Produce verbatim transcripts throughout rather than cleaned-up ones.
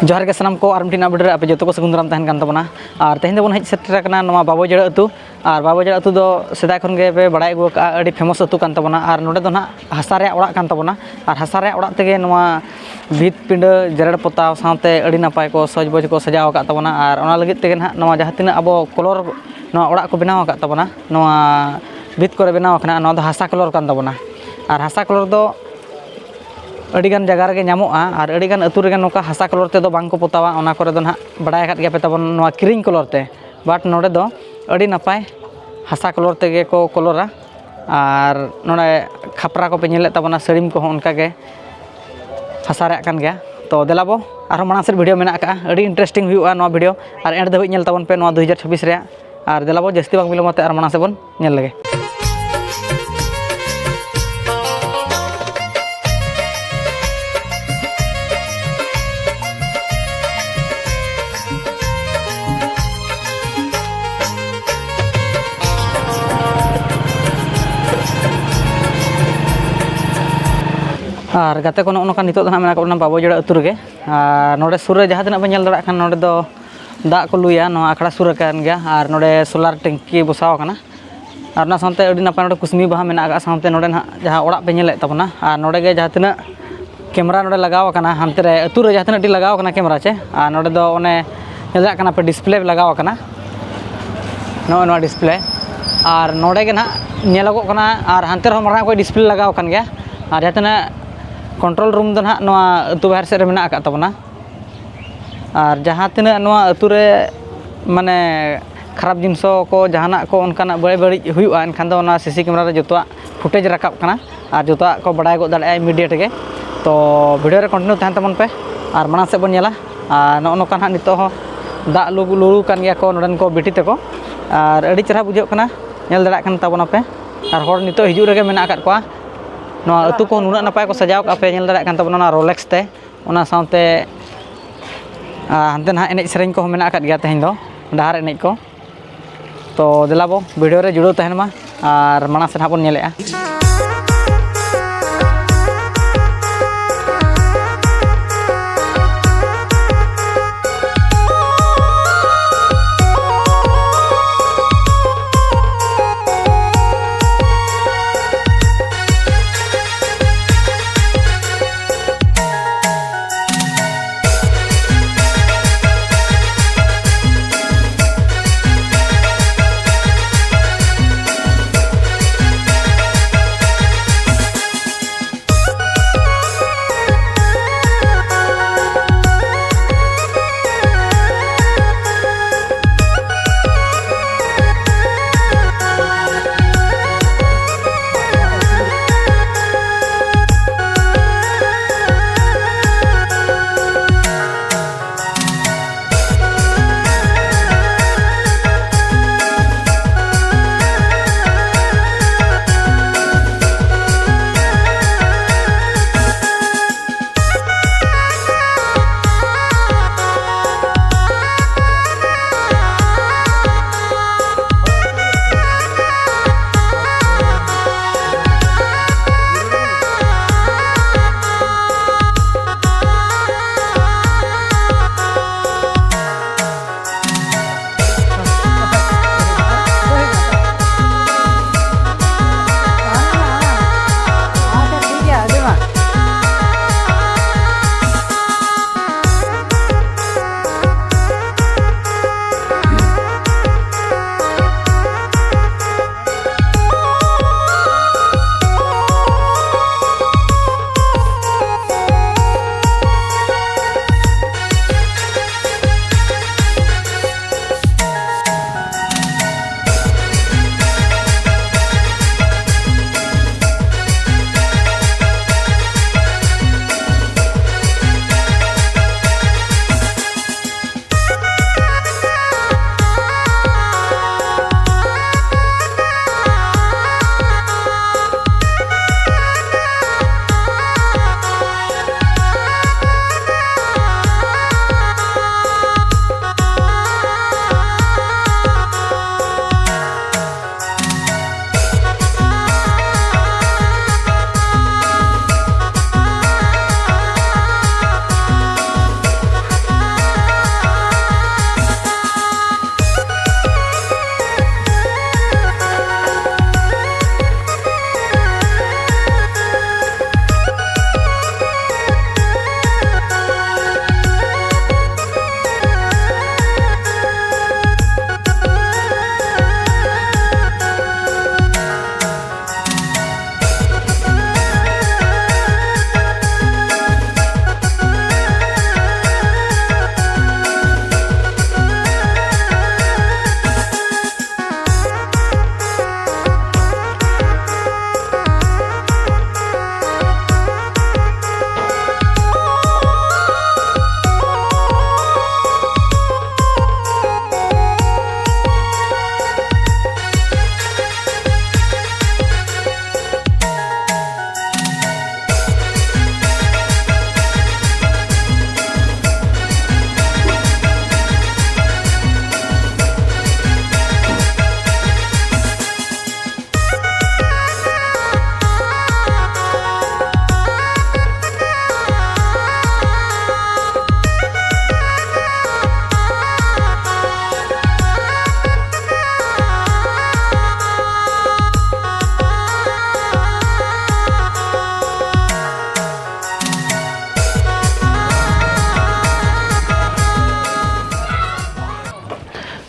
ᱡᱚᱦᱟᱨ ᱜᱮ ᱥᱟᱱᱟᱢ ᱠᱚ, ᱟᱨ ᱢᱤᱫᱴᱤᱡ ᱱᱟᱣᱟ video ᱨᱮ ᱟᱯᱮ ᱡᱚᱛᱚ ᱠᱚ ᱥᱟᱹᱜᱩᱱ ᱫᱟᱨᱟᱢ ᱛᱟᱦᱮᱱ ᱠᱟᱱ ᱛᱟᱵᱚᱱᱟ᱾ ᱟᱨ ᱛᱮᱦᱮᱧ ᱫᱚᱵᱚᱱ ᱦᱮᱡ ᱥᱮᱴᱮᱨ ᱟᱠᱟᱱᱟ ᱱᱚᱣᱟ ᱵᱟᱵᱚ ᱡᱮᱲᱟ ᱟᱹᱛᱩ᱾ ᱟᱨ ᱵᱟᱵᱚ ᱡᱮᱲᱟ ᱟᱹᱛᱩ ᱫᱚ ᱥᱮᱫᱟᱭ ᱠᱷᱚᱱ ᱜᱮ ᱯᱮ ᱵᱟᱲᱟᱭ ᱟᱹᱜᱩ ᱟᱠᱟᱫᱼᱟ, ᱟᱹᱰᱤ famous ᱟᱹᱛᱩ ᱠᱟᱱ ᱛᱟᱵᱚᱱᱟ᱾ ᱟᱨ ᱱᱚᱰᱮ ᱫᱚ ᱱᱟᱦᱟᱜ ᱦᱟᱥᱟ ᱨᱮᱭᱟᱜ ᱚᱲᱟᱜ ᱠᱟᱱ ᱛᱟᱵᱚᱱᱟ᱾ ᱟᱨ ᱦᱟᱥᱟ ᱨᱮᱭᱟᱜ ᱚᱲᱟᱜ ᱛᱮᱜᱮ ᱱᱚᱣᱟ ᱵᱷᱤᱛ ᱯᱤᱸᱰᱟᱹ ᱡᱮᱨᱮᱲ ᱯᱚᱛᱟᱣ ᱥᱟᱶᱛᱮ ᱟᱹᱰᱤ ᱱᱟᱯᱟᱭ ᱠᱚ ᱥᱚᱡᱽ ᱵᱚᱡᱽ ᱠᱚ ᱥᱟᱡᱟᱣ ᱟᱠᱟᱫ ᱛᱟᱵᱚᱱᱟ᱾ ᱟᱨ ᱚᱱᱟ ᱞᱟᱹᱜᱤᱫ ᱛᱮᱜᱮ ᱱᱟᱦᱟᱜ ᱱᱚᱣᱟ ᱡᱟᱦᱟᱸ ᱛᱤᱱᱟᱹᱜ ᱟᱵᱚ colour ᱱᱚᱣᱟ ᱚᱲᱟᱜ ᱠᱚ ᱵᱮᱱᱟᱣ ᱟᱠᱟᱫ ᱛᱟᱵᱚᱱᱟ, ᱱᱚᱣᱟ ᱵᱷᱤᱛ ᱠᱚᱨᱮ ᱵᱮᱱᱟᱣ ᱟᱠᱟᱱᱟ, ᱱᱚᱣᱟ ᱫᱚ ᱦᱟᱥᱟ colour ᱠᱟᱱ ᱛᱟᱵᱚᱱᱟ᱾ ᱟᱨ ᱦᱟᱥᱟ colour ᱫᱚ ᱟᱹᱰᱤᱜᱟᱱ ᱡᱟᱭᱜᱟ ᱨᱮᱜᱮ ᱧᱟᱢᱚᱜᱼᱟ, ᱟᱨ ᱟᱹᱰᱤᱜᱟᱱ ᱟᱹᱛᱩ ᱨᱮᱜᱮ ᱱᱚᱝᱠᱟ ᱦᱟᱥᱟ colour ᱛᱮᱫᱚ ᱵᱟᱝ ᱠᱚ ᱯᱚᱛᱟᱣᱟ᱾ ᱚᱱᱟ ᱠᱚᱨᱮ ᱫᱚ ᱱᱟᱦᱟᱜ ᱵᱟᱲᱟᱭ ᱟᱠᱟᱫ ᱜᱮᱭᱟ ᱯᱮ ᱛᱟᱵᱚᱱ ᱱᱚᱣᱟ ᱠᱤᱨᱤᱧ colour ᱛᱮ, but ᱱᱚᱰᱮ ᱫᱚ ᱟᱹᱰᱤ ᱱᱟᱯᱟᱭ ᱦᱟᱥᱟ colour ᱛᱮᱜᱮ ᱠᱚ colourᱟ᱾ ᱟᱨ ᱱᱚᱰᱮ ᱠᱷᱟᱯᱨᱟ ᱠᱚᱯᱮ ᱧᱮᱞᱮᱫ ᱛᱟᱵᱚᱱᱟ, ᱥᱟᱹᱲᱤᱢ ᱠᱚᱦᱚᱸ ᱚᱱᱠᱟ ᱜᱮ ᱦᱟᱥᱟ ᱨᱮᱭᱟᱜ ᱠᱟᱱ ᱜᱮᱭᱟ᱾ ᱛᱚ ᱫᱮᱞᱟ ᱵᱚ, ᱟᱨᱦᱚᱸ ᱢᱟᱲᱟᱝ ᱥᱮᱫ video ᱢᱮᱱᱟᱜ ᱟᱠᱟᱫᱼᱟ, ᱟᱹᱰᱤ interesting ᱦᱩᱭᱩᱜᱼᱟ ᱱᱚᱣᱟ video, ᱟᱨ end ᱫᱷᱟᱹᱵᱤᱡ ᱧᱮᱞ ᱛᱟᱵᱚᱱ ᱯᱮ ᱱᱚᱣᱟ ᱫᱩ ᱦᱟᱡᱟᱨ ᱪᱷᱟᱵᱵᱤᱥ ᱨᱮᱭᱟᱜ᱾ ᱟᱨ ᱫᱮᱞᱟ ᱵᱚ, ᱡᱟᱹᱥᱛᱤ ᱵᱟᱝ ᱵᱤᱞᱚᱢ ᱠᱟᱛᱮ ᱟᱨ ᱢᱟᱲᱟᱝ ᱥᱮᱫ ᱵᱚᱱ ᱧᱮᱞ ᱞᱮᱜᱮ᱾ ᱟᱨ ᱜᱟᱛᱮ ᱠᱚ, ᱱᱚᱜᱼᱚ ᱱᱚᱝᱠᱟ ᱱᱤᱛᱚᱜ ᱫᱚ ᱱᱟᱦᱟᱜ ᱢᱮᱱᱟᱜ ᱟᱠᱟᱫ ᱵᱚᱱᱟ ᱵᱟᱵᱚ ᱡᱮᱲᱟ ᱟᱹᱛᱩ ᱨᱮᱜᱮ᱾ ᱟᱨ ᱱᱚᱰᱮ ᱥᱩᱨ ᱨᱮ ᱡᱟᱦᱟᱸ ᱛᱤᱱᱟᱹᱜ ᱵᱚᱱ ᱧᱮᱞ ᱫᱟᱲᱮᱭᱟᱜ ᱠᱟᱱ, ᱱᱚᱰᱮ ᱫᱚ ᱫᱟᱜ ᱠᱚ ᱞᱩᱭᱟ, ᱱᱚᱣᱟ ᱟᱠᱷᱲᱟ ᱥᱩᱨ ᱟᱠᱟᱱ ᱜᱮᱭᱟ᱾ ᱟᱨ ᱱᱚᱰᱮ solar ᱴᱮᱝᱠᱤ ᱵᱚᱥᱟᱣ ᱟᱠᱟᱱᱟ᱾ ᱟᱨ ᱚᱱᱟ ᱥᱟᱶᱛᱮ ᱟᱹᱰᱤ ᱱᱟᱯᱟᱭ ᱱᱚᱰᱮ ᱠᱩᱥᱱᱤ ᱵᱟᱦᱟ ᱢᱮᱱᱟᱜ ᱟᱠᱟᱫᱼᱟ᱾ ᱥᱟᱶᱛᱮ ᱱᱚᱰᱮ ᱱᱟᱦᱟᱜ ᱡᱟᱦᱟᱸ ᱚᱲᱟᱜ ᱯᱮ ᱧᱮᱞᱮᱫ ᱛᱟᱵᱚᱱᱟ, ᱟᱨ ᱱᱚᱰᱮ ᱜᱮ ᱡᱟᱦᱟᱸ ᱛᱤᱱᱟᱹᱜ camera ᱱᱚᱰᱮ ᱞᱟᱜᱟᱣ ᱟᱠᱟᱱᱟ, ᱦᱟᱱᱛᱮ ᱨᱮ ᱟᱹᱛᱩ ᱨᱮ ᱡᱟᱦᱟᱸ ᱛᱤᱱᱟᱹᱜ ᱴᱤ ᱞᱟᱜᱟᱣ ᱟᱠᱟᱱᱟ camera ᱪᱮ, ᱟᱨ ᱱᱚᱰᱮ ᱫᱚ ᱚᱱᱮ ᱧᱮᱞ ᱫᱟᱲᱮᱭᱟᱜ ᱠᱟᱱᱟ ᱯᱮ, display ᱞᱟᱜᱟᱣ ᱟᱠᱟᱱᱟ, ᱱᱚᱜᱼᱚᱭ ᱱᱚᱣᱟ display᱾ ᱟᱨ ᱱᱚᱰᱮ ᱜᱮ ᱱᱟᱦᱟᱜ ᱧᱮᱞᱚᱜᱚᱜ ᱠᱟᱱᱟ, ᱟᱨ ᱦᱟᱱᱛᱮ ᱨᱮᱦᱚᱸ ᱢᱟᱨᱟᱝ ᱚᱠᱚᱡ display ᱞᱟᱜᱟᱣ ᱟᱠᱟᱱ ᱜᱮᱭᱟ᱾ ᱟᱨ ᱡᱟᱦᱟᱸ ᱛᱤᱱᱟᱹᱜ control room ᱫᱚ ᱱᱟᱦᱟᱜ ᱱᱚᱣᱟ ᱟᱹᱛᱩ ᱵᱟᱦᱮᱨ ᱥᱮᱫ ᱨᱮ ᱢᱮᱱᱟᱜ ᱟᱠᱟᱫ ᱛᱟᱵᱚᱱᱟ᱾ ᱟᱨ ᱡᱟᱦᱟᱸ ᱛᱤᱱᱟᱹᱜ ᱱᱚᱣᱟ ᱟᱹᱛᱩ ᱨᱮ ᱢᱟᱱᱮ ᱠᱷᱟᱨᱟᱯ ᱡᱤᱱᱤᱥ ᱠᱚ, ᱡᱟᱦᱟᱱᱟᱜ ᱠᱚ ᱚᱱᱠᱟᱱᱟᱜ ᱵᱟᱹᱲᱤᱡ ᱵᱟᱹᱲᱤᱡ ᱦᱩᱭᱩᱜᱼᱟ, ᱮᱱᱠᱷᱟᱱ ᱫᱚ ᱚᱱᱟ CC camera ᱨᱮ ᱡᱚᱛᱚᱣᱟᱜ footage ᱨᱟᱠᱟᱵ ᱠᱟᱱᱟ ᱟᱨ ᱡᱚᱛᱚᱣᱟᱜ ᱠᱚ ᱵᱟᱲᱟᱭ ᱜᱚᱫ ᱫᱟᱲᱮᱭᱟᱜᱼᱟ immediate ᱜᱮ᱾ ᱛᱚ video ᱨᱮ continue ᱛᱟᱦᱮᱱ ᱛᱟᱵᱚᱱ ᱯᱮ ᱟᱨ ᱢᱟᱲᱟᱝ ᱥᱮᱫ ᱵᱚᱱ ᱧᱮᱞᱟ᱾ ᱟᱨ ᱱᱚᱜᱼᱚ ᱱᱚᱝᱠᱟ ᱱᱟᱦᱟᱜ ᱱᱤᱛᱚᱜ ᱦᱚᱸ ᱫᱟᱜ ᱞᱩ ᱞᱩ ᱠᱟᱱ ᱜᱮᱭᱟ ᱠᱚ ᱱᱚᱰᱮᱱ ᱠᱚ ᱵᱤᱴᱤ ᱛᱟᱠᱚ, ᱟᱨ ᱟᱹᱰᱤ ᱪᱮᱦᱨᱟ ᱵᱩᱡᱷᱟᱹᱜ ᱠᱟᱱᱟ, ᱧᱮᱞ ᱫᱟᱲᱮᱭᱟᱜ ᱠᱟᱱ ᱛᱟᱵᱚᱱᱟᱯᱮ᱾ ᱟᱨ ᱦᱚᱲ ᱱᱤᱛᱚᱜ ᱦᱤᱡᱩᱜ ᱨᱮᱜᱮ ᱢᱮᱱᱟᱜ ᱟᱠᱟᱫ ᱠᱚᱣᱟ᱾ ᱱᱚᱣᱟ ᱟᱹᱛᱩ ᱠᱚ ᱱᱩᱱᱟᱹᱜ ᱱᱟᱯᱟᱭ ᱠᱚ ᱥᱟᱡᱟᱣ ᱠᱟᱜᱼᱟ, ᱯᱮ ᱧᱮᱞ ᱫᱟᱲᱮᱭᱟᱜ ᱠᱟᱱ ᱛᱟᱵᱚᱱᱟ ᱚᱱᱟ Rolex ᱛᱮ᱾ ᱚᱱᱟ ᱥᱟᱶᱛᱮ, ᱟᱨ ᱦᱟᱱᱛᱮ ᱱᱟᱦᱟᱜ ᱮᱱᱮᱡ ᱥᱮᱨᱮᱧ ᱠᱚᱦᱚᱸ ᱢᱮᱱᱟᱜ ᱟᱠᱟᱫ ᱜᱮᱭᱟ ᱛᱮᱦᱮᱧ ᱫᱚ, ᱰᱟᱦᱟᱨ ᱮᱱᱮᱡ ᱠᱚ᱾ ᱛᱚ ᱫᱮᱞᱟ ᱵᱚ, video ᱨᱮ ᱡᱩᱲᱟᱹᱣ ᱛᱟᱦᱮᱱ ᱢᱟ ᱟᱨ ᱢᱟᱲᱟᱝ ᱥᱮᱫ ᱦᱟᱸᱜ ᱵᱚᱱ ᱧᱮᱞᱮᱜᱼᱟ᱾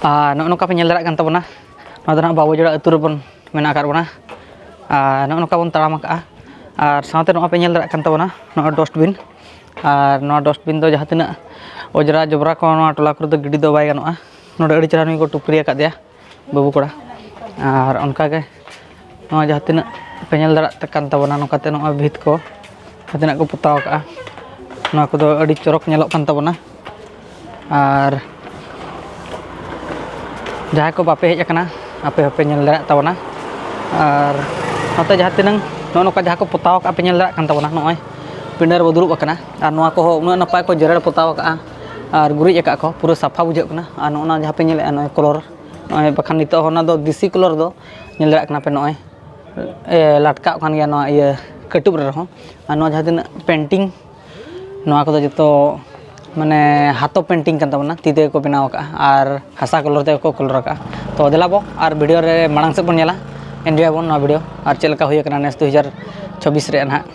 ᱟᱨ ᱱᱚᱜᱼᱚ ᱱᱚᱝᱠᱟ ᱯᱮ ᱧᱮᱞ ᱫᱟᱲᱮᱭᱟᱜ ᱠᱟᱱ ᱛᱟᱵᱚᱱᱟ, ᱱᱚᱣᱟ ᱫᱚ ᱱᱟᱦᱟᱜ ᱵᱟᱵᱩᱡᱚᱲᱟ ᱟᱹᱛᱩ ᱨᱮᱵᱚᱱ ᱢᱮᱱᱟᱜ ᱟᱠᱟᱫ ᱵᱚᱱᱟ᱾ ᱟᱨ ᱱᱚᱜᱼᱚ ᱱᱚᱝᱠᱟ ᱵᱚᱱ ᱛᱟᱲᱟᱢ ᱟᱠᱟᱫᱼᱟ᱾ ᱟᱨ ᱥᱟᱶᱛᱮ ᱱᱚᱜᱼᱚᱭ ᱯᱮ ᱧᱮᱞ ᱫᱟᱲᱮᱭᱟᱜ ᱠᱟᱱ ᱛᱟᱵᱚᱱᱟ, ᱱᱚᱜᱼᱚᱭ ᱰᱚᱥᱴᱵᱤᱱ᱾ ᱟᱨ ᱱᱚᱣᱟ ᱰᱚᱥᱴᱵᱤᱱ ᱫᱚ ᱡᱟᱦᱟᱸ ᱛᱤᱱᱟᱹᱜ ᱚᱸᱡᱽᱨᱟ ᱡᱚᱵᱽᱨᱟ ᱠᱚ ᱱᱚᱣᱟ ᱴᱚᱞᱟ ᱠᱚᱨᱮ ᱫᱚ ᱜᱤᱰᱤ ᱫᱚ ᱵᱟᱭ ᱜᱟᱱᱚᱜᱼᱟ᱾ ᱱᱚᱰᱮ ᱟᱹᱰᱤ ᱪᱮᱦᱨᱟ ᱱᱩᱭ ᱠᱚ ᱴᱩᱯᱨᱤ ᱟᱠᱟᱫᱮᱭᱟ ᱵᱟᱹᱵᱩ ᱠᱚᱲᱟ᱾ ᱟᱨ ᱚᱱᱠᱟᱜᱮ ᱱᱚᱣᱟ ᱡᱟᱦᱟᱸ ᱛᱤᱱᱟᱹᱜ ᱯᱮ ᱧᱮᱞ ᱫᱟᱲᱮᱭᱟᱜ ᱠᱟᱱ ᱛᱟᱵᱚᱱᱟ, ᱱᱚᱝᱠᱟᱛᱮ ᱱᱚᱣᱟ ᱵᱷᱤᱛ ᱠᱚ ᱡᱟᱦᱟᱸ ᱛᱤᱱᱟᱹᱜ ᱠᱚ ᱯᱚᱛᱟᱣ ᱟᱠᱟᱫᱼᱟ, ᱱᱚᱣᱟ ᱠᱚᱫᱚ ᱟᱹᱰᱤ ᱪᱚᱨᱚᱠ ᱧᱮᱞᱚᱜ ᱠᱟᱱ ᱛᱟᱵᱚᱱᱟ᱾ ᱟᱨ ᱡᱟᱦᱟᱸᱭ ᱠᱚ ᱵᱟᱯᱮ ᱦᱮᱡ ᱟᱠᱟᱱᱟ, ᱟᱯᱮ ᱦᱚᱸᱯᱮ ᱧᱮᱞ ᱫᱟᱲᱮᱭᱟᱜ ᱛᱟᱵᱚᱱᱟ᱾ ᱟᱨ ᱱᱚᱛᱮ ᱡᱟᱦᱟᱸ ᱛᱤᱱᱟᱹᱝ ᱱᱚᱜᱼᱚ ᱱᱚᱝᱠᱟ ᱡᱟᱦᱟᱸ ᱠᱚ ᱯᱚᱛᱟᱣ ᱟᱠᱟᱫᱼᱟ ᱯᱮ ᱧᱮᱞ ᱫᱟᱲᱮᱭᱟᱜ ᱠᱟᱱ ᱛᱟᱵᱚᱱᱟ, ᱱᱚᱜᱼᱚᱭ ᱯᱤᱸᱰᱟᱹ ᱨᱮᱵᱚ ᱫᱩᱲᱩᱵ ᱟᱠᱟᱱᱟ᱾ ᱟᱨ ᱱᱚᱣᱟ ᱠᱚᱦᱚᱸ ᱩᱱᱟᱹᱜ ᱱᱟᱯᱟᱭ ᱠᱚ ᱡᱮᱨᱮᱲ ᱯᱚᱛᱟᱣ ᱟᱠᱟᱫᱼᱟ ᱟᱨ ᱜᱩᱨᱤᱡ ᱟᱠᱟᱫ ᱠᱚ, ᱯᱩᱨᱟᱹ ᱥᱟᱯᱷᱟ ᱵᱩᱡᱷᱟᱹᱜ ᱠᱟᱱᱟ᱾ ᱟᱨ ᱱᱚᱜᱼᱚ ᱱᱟ ᱡᱟᱦᱟᱸ ᱯᱮ ᱧᱮᱞᱮᱫᱼᱟ, ᱱᱚᱜᱼᱚᱭ ᱠᱚᱞᱚᱨ, ᱱᱚᱜᱼᱚᱭ ᱵᱟᱠᱷᱟᱱ ᱱᱤᱛᱚᱜ ᱦᱚᱸ ᱚᱱᱟ ᱫᱚ ᱫᱮᱥᱤ ᱠᱚᱞᱚᱨ ᱫᱚ ᱧᱮᱞ ᱫᱟᱲᱮᱭᱟᱜ ᱠᱟᱱᱟ ᱯᱮ, ᱱᱚᱜᱼᱚᱭ ᱮ, ᱞᱟᱴᱠᱟᱜ ᱠᱟᱱ ᱜᱮᱭᱟ ᱱᱚᱣᱟ ᱤᱭᱟᱹ ᱠᱟᱹᱴᱩᱵ ᱨᱮᱦᱚᱸ᱾ ᱟᱨ ᱱᱚᱣᱟ ᱡᱟᱦᱟᱸ ᱛᱤᱱᱟᱹᱜ ᱯᱮᱱᱴᱤᱝ, ᱱᱚᱣᱟ ᱠᱚᱫᱚ ᱡᱚᱛᱚ ᱢᱟᱱᱮ ᱦᱟᱛᱚ ᱯᱮᱱᱴᱤᱝ ᱠᱟᱱ ᱛᱟᱵᱚᱱᱟ, ᱛᱤ ᱛᱮᱜᱮ ᱠᱚ ᱵᱮᱱᱟᱣ ᱟᱠᱟᱫᱼᱟ᱾ ᱟᱨ ᱦᱟᱥᱟ ᱠᱚᱞᱚᱨ ᱛᱮᱜᱮ ᱠᱚ ᱠᱚᱞᱚᱨ ᱟᱠᱟᱫᱼᱟ᱾ ᱛᱚ ᱫᱮᱞᱟ ᱵᱚ ᱟᱨ ᱵᱷᱤᱰᱤᱭᱳ ᱨᱮ ᱢᱟᱲᱟᱝ ᱥᱮᱫ ᱵᱚᱱ ᱧᱮᱞᱟ, ᱮᱱᱡᱚᱭ ᱟᱵᱚᱱ ᱱᱚᱣᱟ ᱵᱷᱤᱰᱤᱭᱳ ᱟᱨ ᱪᱮᱫ ᱞᱮᱠᱟ ᱦᱩᱭ ᱟᱠᱟᱱᱟ ᱱᱮᱥ ᱫᱩ ᱦᱟᱡᱟᱨ ᱪᱷᱚᱵᱵᱤᱥ ᱨᱮᱭᱟᱜ ᱱᱟᱦᱟᱜ᱾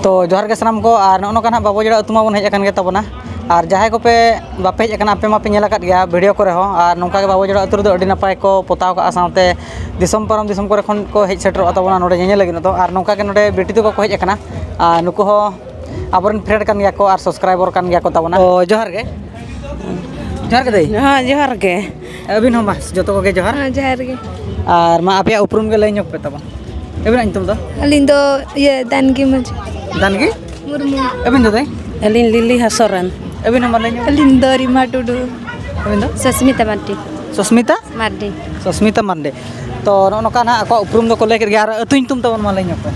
ᱛᱚ ᱡᱚᱦᱟᱨ ᱜᱮ ᱥᱟᱱᱟᱢ ᱠᱚ, ᱟᱨ ᱱᱚᱜᱼᱚ ᱱᱚᱝᱠᱟ ᱱᱟᱦᱟᱜ ᱵᱟᱵᱚ ᱡᱚᱲᱟ ᱟᱹᱛᱩ ᱢᱟᱵᱚᱱ ᱦᱮᱡ ᱟᱠᱟᱱ ᱜᱮ ᱛᱟᱵᱚᱱᱟ᱾ ᱟᱨ ᱡᱟᱦᱟᱸᱭ ᱠᱚᱯᱮ ᱵᱟᱯᱮ ᱦᱮᱡ ᱟᱠᱟᱱᱟ, ᱟᱯᱮ ᱢᱟᱯᱮ ᱧᱮᱞ ᱟᱠᱟᱫ ᱜᱮᱭᱟ ᱵᱷᱤᱰᱤᱭᱳ ᱠᱚᱨᱮ ᱦᱚᱸ᱾ ᱟᱨ ᱱᱚᱝᱠᱟ ᱜᱮ ᱵᱟᱵᱚ ᱡᱚᱲᱟ ᱟᱹᱛᱩ ᱨᱮᱫᱚ ᱟᱹᱰᱤ ᱱᱟᱯᱟᱭ ᱠᱚ ᱯᱚᱛᱟᱣ ᱠᱟᱜᱼᱟ, ᱥᱟᱶᱛᱮ ᱫᱤᱥᱚᱢ ᱯᱟᱨᱚᱢ ᱫᱤᱥᱚᱢ ᱠᱚᱨᱮ ᱠᱷᱚᱱ ᱠᱚ ᱦᱮᱡ ᱥᱮᱴᱮᱨᱚᱜᱼᱟ ᱛᱟᱵᱚᱱᱟ ᱱᱚᱰᱮ ᱧᱮᱧᱮᱞ ᱞᱟᱹᱜᱤᱫ ᱫᱚ᱾ ᱟᱨ ᱱᱚᱝᱠᱟ ᱜᱮ ᱱᱚᱰᱮ ᱵᱤᱴᱤ ᱛᱟᱠᱚ ᱠᱚ ᱦᱮᱡ ᱟᱠᱟᱱᱟ, ᱟᱨ ᱱᱩᱠᱩ ᱦᱚᱸ ᱟᱵᱚᱨᱮᱱ ᱯᱷᱨᱮᱱᱰ ᱠᱟᱱ ᱜᱮᱭᱟ ᱠᱚ ᱟᱨ ᱥᱟᱵᱥᱠᱨᱟᱭᱵᱟᱨ ᱠᱟᱱ ᱜᱮᱭᱟ ᱠᱚ ᱛᱟᱵᱚᱱᱟ᱾ ᱛᱚ ᱡᱚᱦᱟᱨ ᱜᱮ᱾ ᱡᱚᱦᱟᱨ ᱜᱮ ᱫᱟᱹᱭ᱾ ᱦᱮᱸ, ᱡᱚᱦᱟᱨ ᱜᱮ᱾ ᱟᱹᱵᱤᱱ ᱦᱚᱸ ᱢᱟ ᱡᱚᱛᱚ ᱠᱚᱜᱮ ᱡᱚᱦᱟᱨ᱾ ᱦᱮᱸ, ᱡᱚᱦᱟᱨ ᱜᱮ᱾ ᱟᱨ ᱢᱟ ᱟᱯᱮᱭᱟᱜ ᱩᱯᱨᱩᱢ ᱜᱮ ᱞᱟᱹᱭ ᱧᱚᱜ ᱯᱮ ᱛᱟᱵᱚᱱ᱾ ᱟᱹᱵᱤᱱᱟᱜ ᱧᱩᱛᱩᱢ ᱫᱚ? ᱟᱹᱞᱤᱧ ᱫᱚ ᱤᱭᱟᱹ ᱫᱟᱱᱜᱤ ᱢᱟᱹᱡᱷᱤ᱾ ᱫᱟᱱᱜᱤ? ᱢᱩᱨᱢᱩ᱾ ᱟᱹᱵᱤᱱ ᱫᱚ ᱫᱟᱹᱭ? ᱟᱹᱞᱤᱧ ᱞᱤᱞᱤ ᱦᱟᱸᱥᱚᱨᱟᱱ᱾ ᱟᱹᱵᱤᱱ ᱦᱚᱸ ᱢᱟ ᱞᱟᱹᱭ ᱧᱚᱜ᱾ ᱟᱹᱞᱤᱧ ᱫᱚ ᱨᱤᱢᱟ ᱴᱩᱰᱩ᱾ ᱟᱹᱵᱤᱱ ᱫᱚ? ᱥᱚᱥᱢᱤᱛᱟ ᱢᱟᱨᱰᱤ᱾ ᱥᱚᱥᱢᱤᱛᱟ? ᱢᱟᱨᱰᱤ᱾ ᱥᱚᱥᱢᱤᱛᱟ ᱢᱟᱨᱰᱤ᱾ ᱛᱚ ᱱᱚᱜᱼᱚ ᱱᱚᱝᱠᱟ ᱱᱟᱦᱟᱜ ᱟᱠᱚᱣᱟᱜ ᱩᱯᱨᱩᱢ ᱫᱚᱠᱚ ᱞᱟᱹᱭ ᱠᱮᱫ ᱜᱮᱭᱟ, ᱟᱨ ᱟᱹᱛᱩ ᱧᱩᱛᱩᱢ ᱛᱟᱵᱚᱱ ᱢᱟ ᱞᱟᱹᱭ ᱧᱚᱜ ᱯᱮ᱾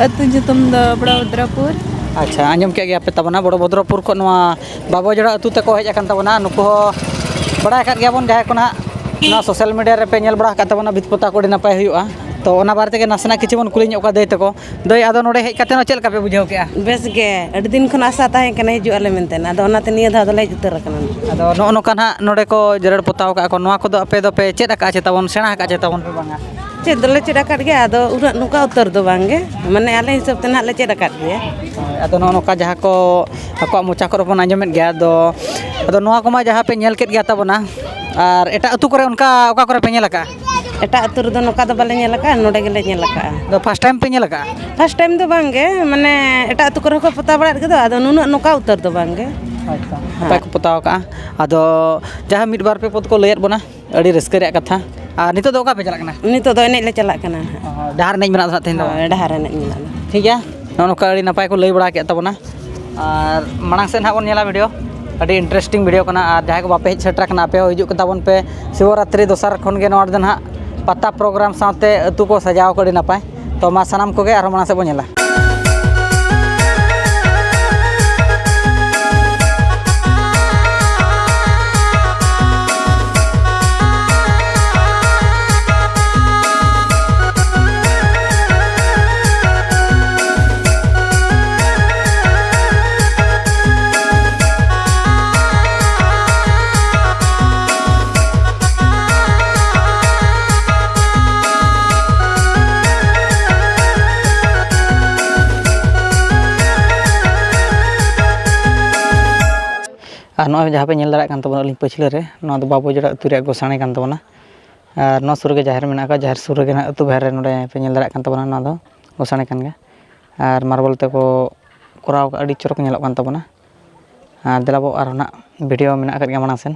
ᱟᱹᱛᱩ ᱧᱩᱛᱩᱢ ᱫᱚ ᱵᱚᱲᱚᱵᱷᱚᱫᱨᱚᱯᱩᱨ᱾ ᱟᱪᱪᱷᱟ, ᱟᱸᱡᱚᱢ ᱠᱮᱫ ᱜᱮᱭᱟ ᱯᱮ ᱛᱟᱵᱚᱱᱟ, ᱵᱚᱲᱚ ᱵᱷᱚᱫᱨᱚᱯᱩᱨ ᱠᱷᱚᱱ ᱱᱚᱣᱟ ᱵᱟᱵᱚ ᱡᱚᱲᱟ ᱟᱹᱛᱩ ᱛᱮᱠᱚ ᱦᱮᱡ ᱟᱠᱟᱱ ᱛᱟᱵᱚᱱᱟ᱾ ᱱᱩᱠᱩ ᱦᱚᱸ ᱵᱟᱲᱟᱭ ᱟᱠᱟᱫ ᱜᱮᱭᱟᱵᱚᱱ, ᱡᱟᱦᱟᱸᱭ ᱠᱚ ᱱᱟᱦᱟᱜ ᱱᱚᱣᱟ ᱥᱳᱥᱟᱞ ᱢᱤᱰᱤᱭᱟ ᱨᱮᱯᱮ ᱧᱮᱞ ᱵᱟᱲᱟ ᱟᱠᱟᱫ ᱛᱟᱵᱚᱱᱟ, ᱵᱷᱤᱛ ᱯᱚᱛᱟᱣ ᱠᱚ ᱟᱹᱰᱤ ᱱᱟᱯᱟᱭ ᱦᱩᱭᱩᱜᱼᱟ᱾ ᱛᱚ, ᱚᱱᱟ ᱵᱟᱨᱮ ᱛᱮᱜᱮ ᱱᱟᱥᱮᱱᱟᱜ ᱠᱤᱪᱷᱩ ᱵᱚᱱ ᱠᱩᱞᱤ ᱧᱚᱜ ᱠᱚᱣᱟ ᱫᱟᱹᱭ ᱛᱟᱠᱚ᱾ ᱫᱟᱹᱭ, ᱟᱫᱚ ᱱᱚᱰᱮ ᱦᱮᱡ ᱠᱟᱛᱮ ᱦᱚᱸ ᱪᱮᱫ ᱞᱮᱠᱟ ᱯᱮ ᱵᱩᱡᱷᱟᱹᱣ ᱠᱮᱜᱼᱟ? ᱵᱮᱥ ᱜᱮ, ᱟᱹᱰᱤ ᱫᱤᱱ ᱠᱷᱚᱱ ᱟᱥᱟ ᱛᱟᱦᱮᱸ ᱠᱟᱱᱟ ᱦᱤᱡᱩᱜ ᱟᱞᱮ ᱢᱮᱱᱛᱮ, ᱟᱫᱚ ᱚᱱᱟᱛᱮ ᱱᱤᱭᱟᱹ ᱫᱷᱟᱣ ᱫᱚᱞᱮ ᱦᱮᱡ ᱩᱛᱟᱹᱨ ᱟᱠᱟᱱᱟ᱾ ᱟᱫᱚ ᱱᱚᱜᱼᱚ ᱱᱚᱝᱠᱟ ᱱᱟᱦᱟᱜ ᱱᱚᱰᱮ ᱠᱚ ᱡᱮᱨᱮᱲ ᱯᱚᱛᱟᱣ ᱠᱟᱜᱼᱟ ᱠᱚ, ᱱᱚᱣᱟ ᱠᱚᱫᱚ ᱟᱯᱮ ᱫᱚᱯᱮ ᱪᱮᱫ ᱟᱠᱟᱜᱼᱟ ᱪᱮ ᱛᱟᱵᱚᱱ, ᱥᱮᱬᱟ ᱟᱠᱟᱫᱼᱟ ᱪᱮ ᱛᱟᱵᱚᱱ ᱯᱮ ᱵᱟᱝᱟ? ᱪᱮᱫ ᱫᱚᱞᱮ ᱪᱮᱫ ᱟᱠᱟᱫ ᱜᱮᱭᱟ, ᱟᱫᱚ ᱩᱱᱟᱹᱜ ᱱᱚᱝᱠᱟ ᱩᱛᱟᱹᱨ ᱫᱚ ᱵᱟᱝ ᱜᱮ, ᱢᱟᱱᱮ ᱟᱞᱮ ᱦᱤᱥᱟᱹᱵ ᱛᱮ ᱱᱟᱦᱟᱜ ᱞᱮ ᱪᱮᱫ ᱟᱠᱟᱫ ᱜᱮᱭᱟ᱾ ᱦᱳᱭ, ᱟᱫᱚ ᱱᱚᱜᱼᱚ ᱱᱚᱝᱠᱟ ᱡᱟᱦᱟᱸ ᱠᱚ ᱟᱠᱚᱣᱟᱜ ᱢᱚᱪᱟ ᱠᱚᱨᱮ ᱵᱚᱱ ᱟᱸᱡᱚᱢᱮᱫ ᱜᱮᱭᱟ, ᱟᱫᱚ, ᱟᱫᱚ ᱱᱚᱣᱟ ᱠᱚᱢᱟ ᱡᱟᱦᱟᱸ ᱯᱮ ᱧᱮᱞ ᱠᱮᱫ ᱜᱮᱭᱟ ᱛᱟᱵᱚᱱᱟ, ᱟᱨ ᱮᱴᱟᱜ ᱟᱹᱛᱩ ᱠᱚᱨᱮ ᱚᱱᱠᱟ ᱚᱠᱟ ᱠᱚᱨᱮ ᱯᱮ ᱧᱮᱞ ᱟᱠᱟᱫᱼᱟ? ᱮᱴᱟᱜ ᱟᱹᱛᱩ ᱨᱮᱫᱚ ᱱᱚᱝᱠᱟ ᱫᱚ ᱵᱟᱞᱮ ᱧᱮᱞ ᱟᱠᱟᱫᱼᱟ, ᱱᱚᱰᱮ ᱜᱮᱞᱮ ᱧᱮᱞ ᱟᱠᱟᱫᱼᱟ᱾ ᱟᱫᱚ ᱯᱷᱟᱥᱴ ᱴᱟᱭᱤᱢ ᱯᱮ ᱧᱮᱞ ᱟᱠᱟᱫᱼᱟ? ᱯᱷᱟᱥᱴ ᱴᱟᱭᱤᱢ ᱫᱚ ᱵᱟᱝ ᱜᱮ, ᱢᱟᱱᱮ ᱮᱴᱟᱜ ᱟᱹᱛᱩ ᱠᱚᱨᱮ ᱦᱚᱸᱠᱚ ᱯᱚᱛᱟᱣ ᱵᱟᱲᱟᱭᱮᱫ ᱜᱮᱫᱚ, ᱟᱫᱚ ᱱᱩᱱᱟᱹᱜ ᱱᱚᱝᱠᱟ ᱩᱛᱟᱹᱨ ᱫᱚ ᱵᱟᱝ ᱜᱮ᱾ ᱟᱪᱪᱷᱟ, ᱦᱮᱸ᱾ ᱱᱟᱯᱟᱭ ᱠᱚ ᱯᱚᱛᱟᱣ ᱟᱠᱟᱫᱼᱟ᱾ ᱟᱫᱚ ᱡᱟᱦᱟᱸ ᱢᱤᱫ ᱵᱟᱨ ᱯᱮ ᱯᱚᱫ ᱠᱚ ᱞᱟᱹᱭᱟᱫ ᱵᱚᱱᱟ, ᱟᱹᱰᱤ ᱨᱟᱹᱥᱠᱟᱹ ᱨᱮᱭᱟᱜ ᱠᱟᱛᱷᱟ᱾ ᱟᱨ ᱱᱤᱛᱚᱜ ᱫᱚ ᱚᱠᱟ ᱯᱮ ᱪᱟᱞᱟᱜ ᱠᱟᱱᱟ? ᱱᱤᱛᱚᱜ ᱫᱚ ᱮᱱᱮᱡ ᱞᱮ ᱪᱟᱞᱟᱜ ᱠᱟᱱᱟ ᱱᱟᱦᱟᱜ᱾ ᱚ, ᱰᱟᱦᱟᱨ ᱮᱱᱮᱡ ᱢᱮᱱᱟᱜᱼᱟ ᱱᱟᱦᱟᱜ ᱛᱮᱦᱮᱧ ᱫᱚ? ᱦᱳᱭ, ᱰᱟᱦᱟᱨ ᱮᱱᱮᱡ ᱢᱮᱱᱟᱜᱼᱟ᱾ ᱴᱷᱤᱠ ᱜᱮᱭᱟ, ᱱᱚᱜᱼᱚ ᱱᱚᱝᱠᱟ ᱟᱹᱰᱤ ᱱᱟᱯᱟᱭ ᱠᱚ ᱞᱟᱹᱭ ᱵᱟᱲᱟ ᱠᱮᱫ ᱛᱟᱵᱚᱱᱟ᱾ ᱟᱨ ᱢᱟᱲᱟᱝ ᱥᱮᱫ ᱱᱟᱦᱟᱜ ᱵᱚᱱ ᱧᱮᱞᱟ ᱵᱷᱤᱰᱤᱭᱳ, ᱟᱹᱰᱤ ᱤᱱᱴᱟᱨᱮᱥᱴᱤᱝ ᱵᱷᱤᱰᱤᱭᱳ ᱠᱟᱱᱟ᱾ ᱟᱨ ᱡᱟᱦᱟᱸᱭ ᱠᱚ ᱵᱟᱯᱮ ᱦᱮᱡ ᱥᱮᱴᱮᱨ ᱟᱠᱟᱱᱟ, ᱟᱯᱮ ᱦᱚᱸ ᱦᱤᱡᱩᱜ ᱠᱟᱱ ᱛᱟᱵᱚᱱ ᱯᱮ᱾ ᱥᱤᱵᱚᱨᱟᱛᱨᱤ ᱫᱚᱥᱟᱨ ᱠᱷᱚᱱ ᱜᱮ ᱱᱚᱣᱟ ᱨᱮᱫᱚ ᱱᱟᱦᱟᱜ ᱯᱟᱛᱟ ᱯᱨᱳᱜᱨᱟᱢ ᱥᱟᱶᱛᱮ ᱟᱹᱛᱩ ᱠᱚ ᱥᱟᱡᱟᱣ ᱠᱚ ᱟᱹᱰᱤ ᱱᱟᱯᱟᱭ᱾ ᱛᱚ ᱢᱟ ᱥᱟᱱᱟᱢ ᱠᱚᱜᱮ ᱟᱨᱦᱚᱸ ᱢᱟᱲᱟᱝ ᱥᱮᱫ ᱵᱚᱱ ᱧᱮᱞᱟ᱾ ᱟᱨ ᱱᱚᱜᱼᱚᱭ ᱡᱟᱦᱟᱸ ᱯᱮ ᱧᱮᱞ ᱫᱟᱲᱮᱭᱟᱜ ᱠᱟᱱ ᱛᱟᱵᱚᱱᱟ ᱟᱹᱞᱤᱧ ᱯᱟᱹᱪᱷᱞᱟᱹ ᱨᱮ, ᱱᱚᱣᱟ ᱫᱚ ᱵᱟᱵᱩᱡᱚᱲᱟ ᱟᱹᱛᱩ ᱨᱮᱭᱟᱜ ᱜᱚᱥᱟᱬᱮ ᱠᱟᱱ ᱛᱟᱵᱚᱱᱟ᱾ ᱟᱨ ᱱᱚᱣᱟ ᱥᱩᱨ ᱨᱮᱜᱮ ᱡᱟᱦᱮᱨ ᱢᱮᱱᱟᱜ ᱟᱠᱟᱫ, ᱡᱟᱦᱮᱨ ᱥᱩᱨ ᱨᱮᱜᱮ ᱱᱟᱦᱟᱜ ᱟᱹᱛᱩ ᱵᱟᱦᱮᱨ ᱨᱮ ᱱᱚᱰᱮ ᱯᱮ ᱧᱮᱞ ᱫᱟᱲᱮᱭᱟᱜ ᱠᱟᱱ ᱛᱟᱵᱚᱱᱟ, ᱱᱚᱣᱟ ᱫᱚ ᱜᱚᱥᱟᱬᱮ ᱠᱟᱱ ᱜᱮᱭᱟ᱾ ᱟᱨ ᱢᱟᱨᱵᱚᱞ ᱛᱮᱠᱚ ᱠᱚᱨᱟᱣ ᱟᱠᱟᱫ, ᱟᱹᱰᱤ ᱪᱚᱨᱚᱠ ᱧᱮᱞᱚᱜ ᱠᱟᱱ ᱛᱟᱵᱚᱱᱟ᱾ ᱟᱨ ᱫᱮᱞᱟ ᱵᱚ ᱟᱨᱦᱚᱸ ᱱᱟᱜ ᱵᱷᱤᱰᱤᱭᱳ ᱢᱮᱱᱟᱜ ᱟᱠᱟᱫ ᱜᱮᱭᱟ ᱢᱟᱲᱟᱝ ᱥᱮᱱ᱾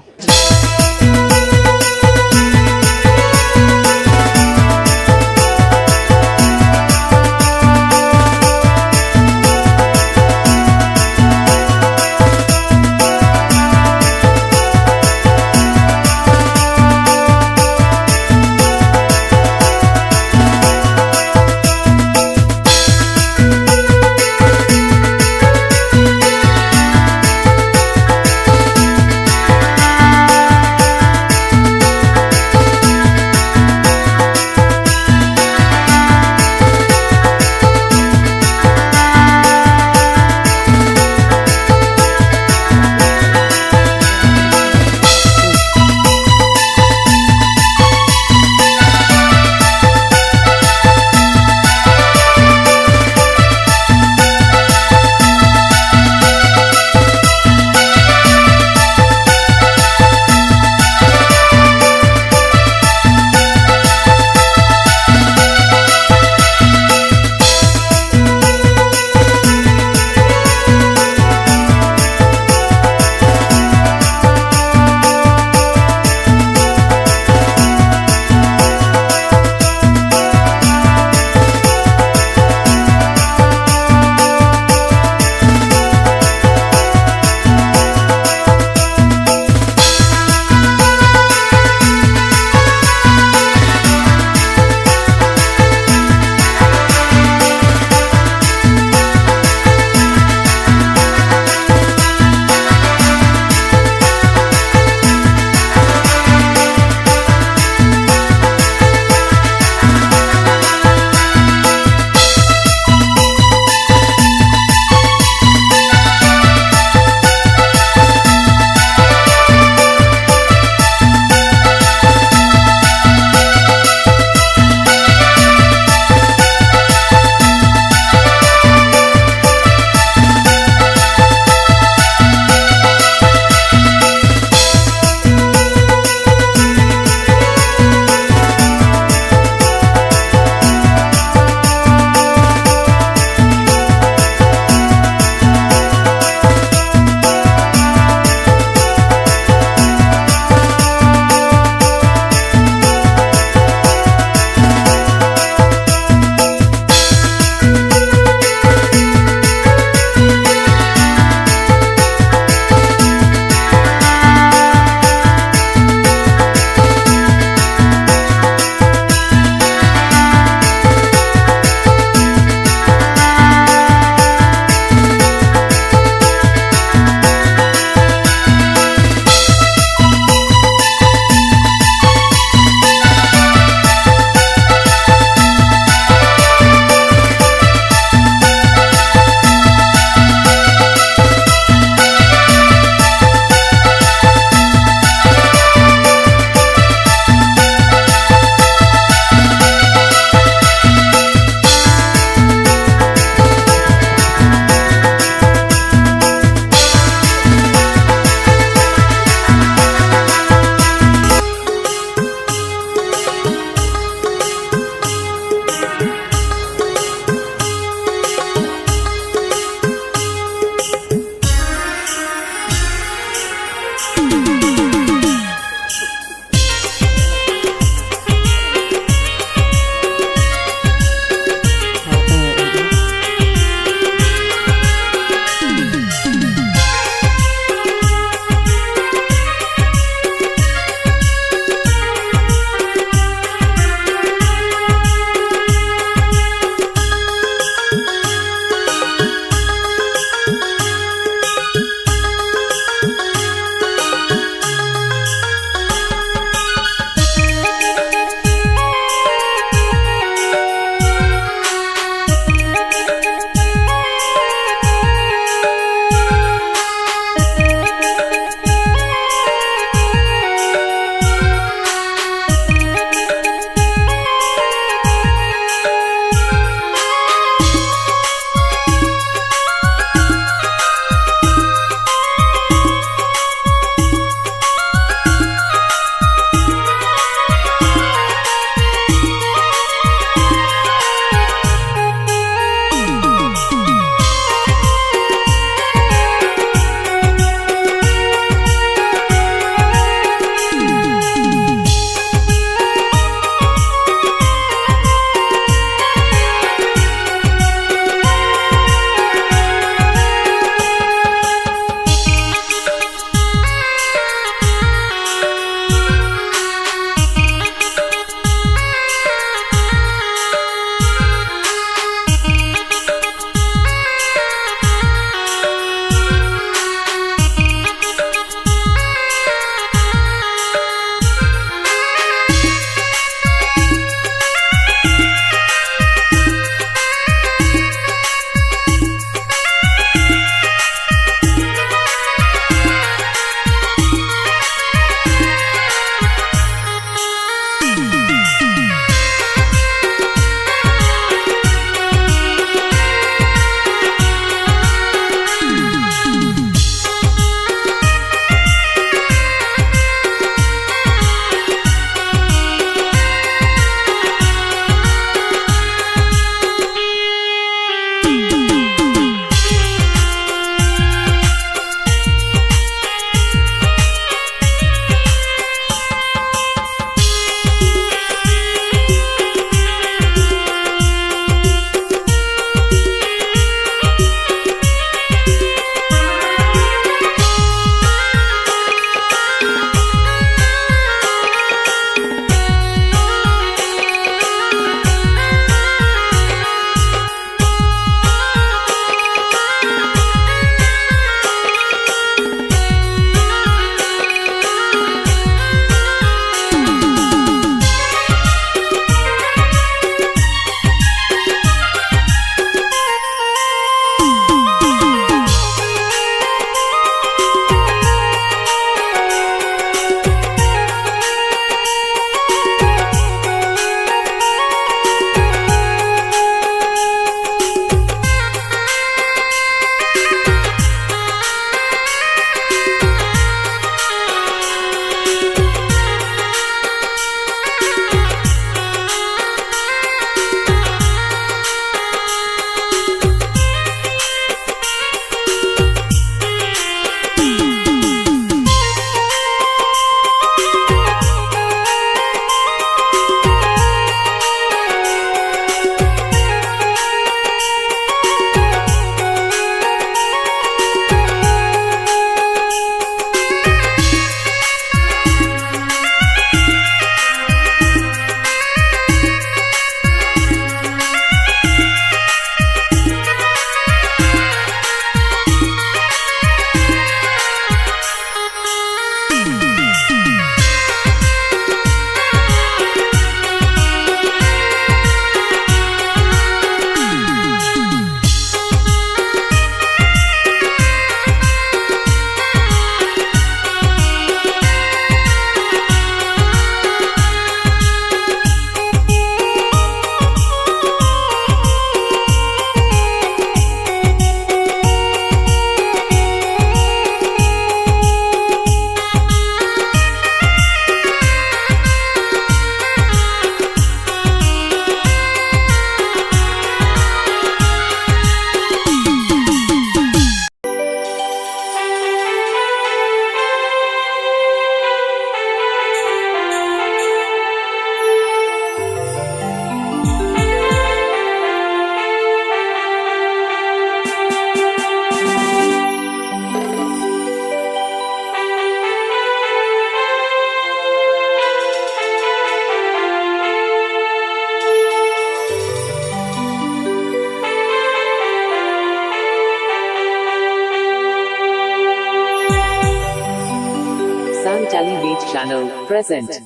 present.